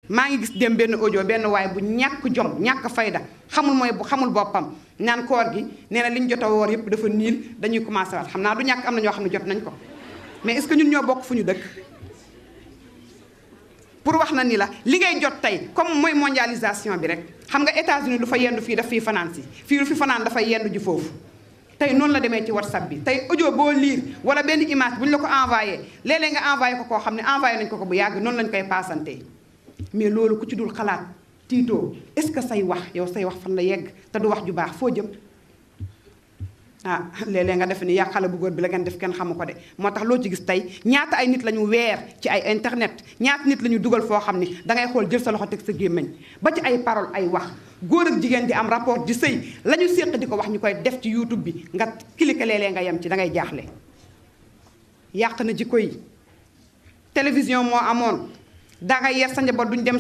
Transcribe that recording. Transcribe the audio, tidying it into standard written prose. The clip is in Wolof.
maa ngi gis dem benn audio benn waay bu ñàkk jom ñàkk fayda xamul boppam naan koor gi nee na li ñu jot a woor yëpp dafa niil dañuy commencé waat xam naa du ñàkk am na ñoo xam ne jot nañ ko mais est-ce que ñun ñoo bokk fu ñu dëkk pour wax na ni la li ngay jot tey comme mooy mondialisation bi rek xam nga États-Unis lu fa yendu fii daf fii fanaan si fii lu fi fanaan dafay yendu ji foofu tey noonu la demee ci WhatsApp bi tey audio boo lire wala benn image bu ñu la ko envoyé léeg-léeg nga envoyé ko koo xam ne envoyé nañ ko bu yàgg noonu lañ koy paasante mais loolu ku ci dul xalaat tiitoo est-ce que say wax yow say wax fan la yegg te du wax ju baax foo jëm ah léeg-léeg nga def ni yaa xale bu góor bi la ngeen def kenn xamu ko de moo tax loo ci gis tey ñaata ay nit la ñu weer ci ay internet ñaata nit la ñu dugal foo xam ni dangay xool jël sa loxo teg sa gémmiñ ba ci ay parole ay wax góor ak jigéen di am rapport di sëy la ñu séq di ko wax ñu koy def ci YouTube bi nga cliquer léeg-léeg nga yem ci dangay jaaxle yàq na jikko yi télévision moo amoon dangay yar sa njaboot duñ dem